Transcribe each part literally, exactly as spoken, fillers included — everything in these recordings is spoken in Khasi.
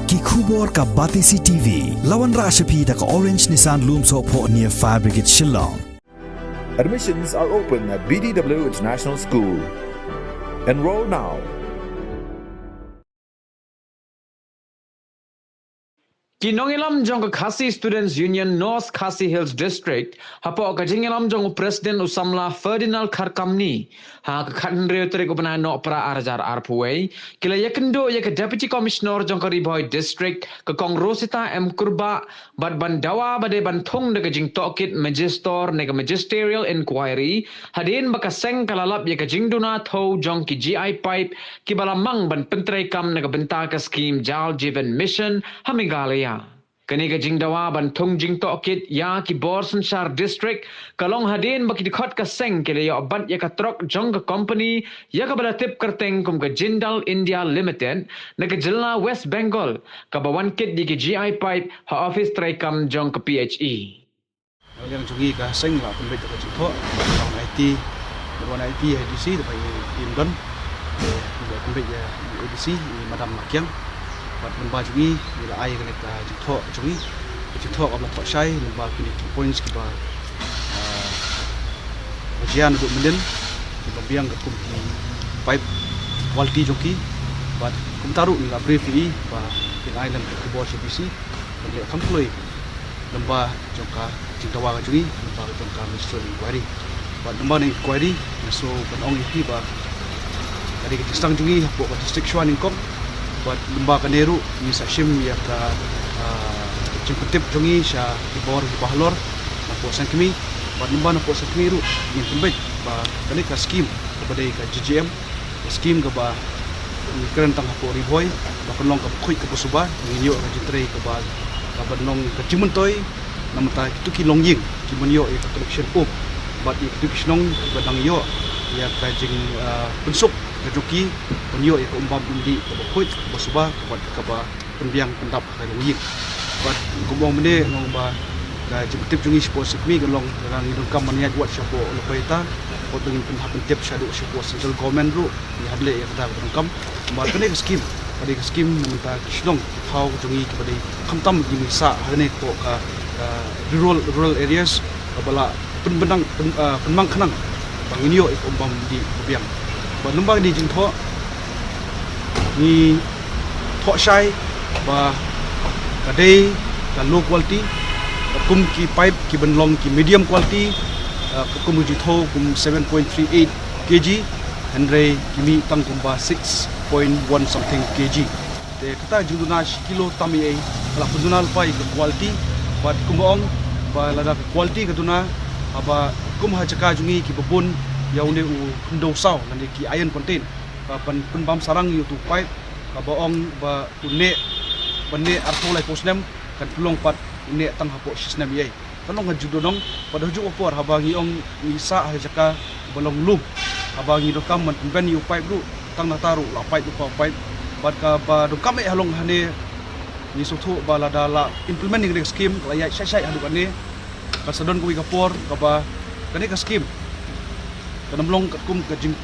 Ki khubor ka Batesi T V. La wanrah sha phi da ka Orange Nissan Lumsohphoh near Fire Brigade Shillong. Admissions are open at B D W International School. Enroll now. Ki nongïalam jong ka Khasi Students Union North Khasi Hills District, hapoh ka jingïalam jong u President u samla Ferdinand Kharkamni, ha ka khathynriew tarik u bnai Nohprah arhajar arphew wei, ki la ïakynduh ïa ka Deputy Commissioner jong ka Ri Bhoi District, ka Kong Rosita M Kurbah, bad ban dawa ba dei ban thung da ka jingtohkit Magister ne ka Magisterial Inquiry, hadien ba ka seng ka la lap ïa ka jingduna thew jong ki G I pipe, kiba la mang ban pyntreikam na ka bynta ka skhim Jal Jeevan Mission ha Meghalaya. Kane ka jingdawa ban thung jingtohkit ïa ki bor synshar district, ka long hadien ba ki dkhot ka seng ki la ïoh bat ïa ka trok jong ka company, ïa kaba la tip kyrteng kum ka Jindal India Limited, na ka jylla West Bengal, kaba wan kit ïa ki G I pipe ha office treikam jong ka P H E. Ïa liang jong ngi ka seng la pynbeit da ka jingthoh, ban wan aiti, ban wan aiti ha A D C, da ba i im don, i ba pynbeit ïa A D C, i Madam Makiang, bad lyngba jong ngi, i la ai kane ka jingthoh jong ngi, ka jingthoh kaba la thoh shai, lyngba kine ki points kiba, ah, ba jia naduh mynnin, kiba biang ka kum ki pipe quality jong ki, bad kumta ruh ngi la brief ïa i, ba kin ai lang ka khubor sha A D C, ban leh kham kloi. Lyngba jong ka jingdawa ka jong ngi, lyngba jong ka Magistrate Inquiry. Bad lyngba na inquiry, nga shu ban ong ïa phi ba ka dei ka jingsdang jong ngi hapoh ka district shuwa nyngkong. Bad lyngba kane ruh, ngi sa shim ïa ka, ah, jingpyntip jong ngi sha ki bor kiba halor napoh Sengkmie. Bad lyngba napoh Sengkmie ruh, ngi pynbeit ba kane ka skhim kaba dei ka J J M, ka skhim kaba ngi kren tang hapoh Ri Bhoi, ba kan long kaba khuid kaba suba, ngin ïoh ka jingtrei kaba, kaba long ka jingmyntoi na bynta kito ki longïing kiban ïoh ïa ka connection up, bad ïa kito ki shnong kiba dang ïoh ïa ka jing, ah, pynsuk ka jong ki, ban ïoh ïa ka umbam umdih kaba khuid kaba suba, kaba, kaba pynbiang pyndap ha ka longïing. Bad kum ong mynne, nga ong ba ka jingpyntip jong ngi shapoh Sengkmie ka long, ka ngi donkam ban ïaid wat shapoh Lupaita, bad ba ngin pynhap pyntip shaduh shapoh central government ruh, ngi hap leh ïa kata kaba donkam. Namar kane ka skhim, kane ka skhim na bynta ki shnong ki thaw jong ngi kiba dei khamtam ki ngi sah ha kane hapoh ka, ka rural, rural areas, kaba la pynbynang, pyn, ah, pynmang khnang ba ngin ïoh ïa ka umbam dih ba biang. Bad lyngba kane jingthoh, ngi thoh shai ba ka dei ka low quality, ka kum ki pipe kiban long ki medium quality, ah, ka kum ki jingthew kum seven point three eight K G, hynrei ki mih tang kumba six point one something K G. Te kata jingduna shi kilo tam ei, ka la pynduna lypa ïa ka quality, bad kumba ong ba lada ka quality ka duna, haba kum ha jaka jong ngi kiba bun ïa une u khyndew saw lane ki iron content, ka ban pynbam sarang ïa utu u pipe, kaba ong ba u neh, ban neh arphew laiphew snem, kan pynlong pat u neh tang hapoh shi snem ei. Kan long ka jingdonong, bad ha kajuh ka por haba ngi ong ngi sah ha jaka ba long lum, haba ngi donkam ban pynben ïa u pipe ruh, tang nangta ruh la pipe, u pipe. Bad kaba donkam eh ha long hangne, ngi sngewthuh ba lada la implement ïa kane ka skhim, la ïaid shai shai haduh katne, kan sa don kawei ka por kaba kane ka skhim kan ym long katkum ka jing,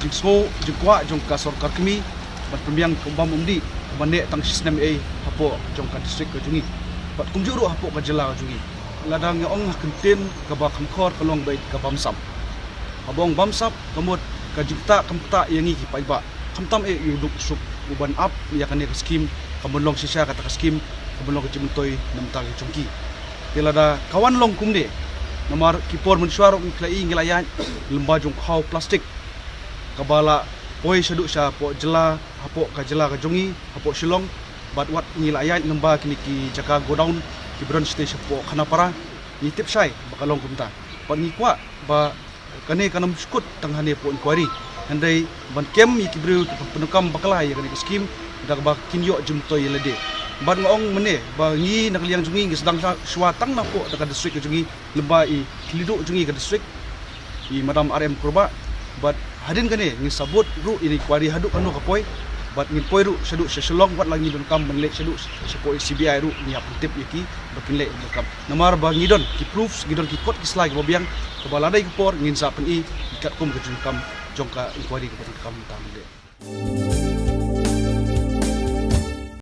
jingsngew jingkwah jong ka sorkar kmie ban pynbiang ka umbam umdih kaba neh tang shi snem ei hapoh jong ka district ka jong ngi, bad kumjuh ruh hapoh ka jylla ka jong ngi. Lada nga ong ha ka ktien kaba kham khor ka long beit ka bamsap. Haba ong bamsap, ka mut ka jingktah kam ktah ïa ngi ki paidbah, khamtam eh ïa u duk suk uban ap ïa kane ka skhim, kaban long shisha kata ka skhim, kaban long ka jingmyntoi na bynta ki jong ki. Te lada ka wan long kumne, namar ki por mynshuwa ruh ngi la ïohi, ngi la ïaid lyngba jong u khaw plastik, kaba la poi shaduh shapoh jylla, hapoh ka jylla ka jong ngi, hapoh Shillong, bad wat ngi la ïaid lyngba kine ki jaka godown kiba don shatei shapoh Khanapara, ngi tip shai ba ka long kumta. Bad ngi kwah ba kane kan ym shu kut tang hangne hapoh inquiry, hynrei ban kem ïa ki briew kiba pyndonkam bakla ïa kane ka skhim, da kaba kin ïoh jingmyntoi ïa lade. Bad nga ong mynne ba ngi na ka liang jong ngi ngi sdang shuwa tang napoh da ka district ka jong ngi, lyngba i khlieh duh jong ngi ka district, i Madam R M Kurbah, bad hadien kane ngin sa bud ruh ïa kane ka inquiry haduh kano ka poi, bad ngin poi ruh shaduh sha Shillong, wat la ngi donkam ban leit shaduh shapoh C B I ruh, ngi hap pyntip ïa ki ba kin leit ruh donkam. Namar ba ngi don ki proofs, ngi don ki kot ki sla kiba biang, kaba lada ïa ka por ngin sa pyni ïa katkum ka jingdonkam jong ka inquiry kaba donkam tang leh.